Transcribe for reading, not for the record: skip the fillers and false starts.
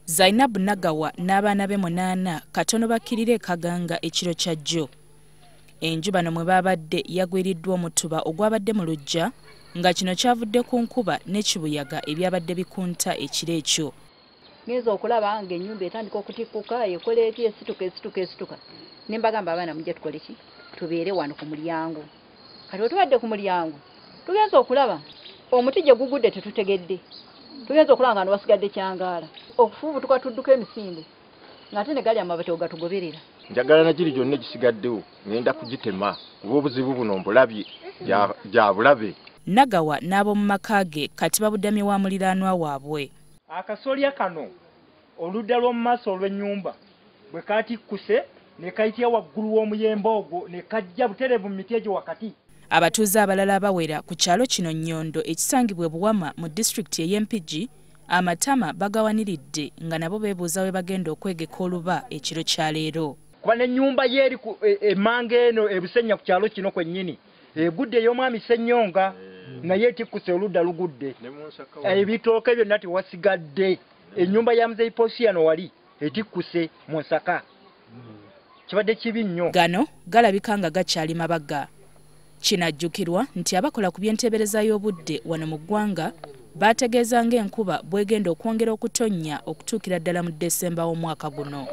Zainabu Nagawa n'abaana be 8 katono bakkirira e Kaganga ekiro kya jjo. Enju bano mwe babadde yagwiriddwa omutuba ogwabadde mu luggya nga kino kyavudde ku nkuba n'ekibuyaga ebyabadde bikunta ekiro ekyo. Ngenza okulaba ng'ennyumba etandika okutikkuka, ekola eti, esituka, esituka, esituka. Ne mbagamba abaana mujje tukole ki? Tubeere wano ku mulyango. Kati bwe tubadde ku mulyango, tugenza okulaba omuti gye gugudde tetutegedde. Tugenza okulaba nga wasigadde kyangaala. Okufubutuka tudduka emisinde ng'ate ne gali amabaati ogatugoberera. Njagala na kiri gyonna ekisigaddewo ngenda kugitema kuba obuzibu buno mbulabye gya bulabe. Nagawa n'ab'omu maka ge kati babudamye wa muliraanwa waabwe. Akasolya kano oludda lw'omu maaso olw'ennyumba bwe katikkuse ne kayitira waggulu w'omuyembe ogwo ne kajja butereevu mu miti egyo wakati. Abatuuze abalala abawera ku kyalo kino Nnyondo ekisangibwa e Buwama mu disitulikiti ey'e Mpigi amatama bagawaniridde nga nabo beebuuza we bagenda okwegeka oluba ekiro kya leero. Kuba n'ennyumba ye eri emmanga eno e Busenya ku kyalo kino kwennyini egudde ey'omwami Ssennyonga naye etikkuse oludda lugudde. Ebitooke byonna tewasigadde. Ennyumba ya Muzeeyi Posiano wali etikkuse mu nsaka. Kibadde kibi nnyo. Gano galabika nga gakyali mabaga. Kinajjukirwa nti abakola ku by'enteebereza y'obudde wano mu ggwanga baategeeza ng'enkuba bw'egenda okwongera okutonnya okutuukira ddala mu Desemba w'omwaka guno.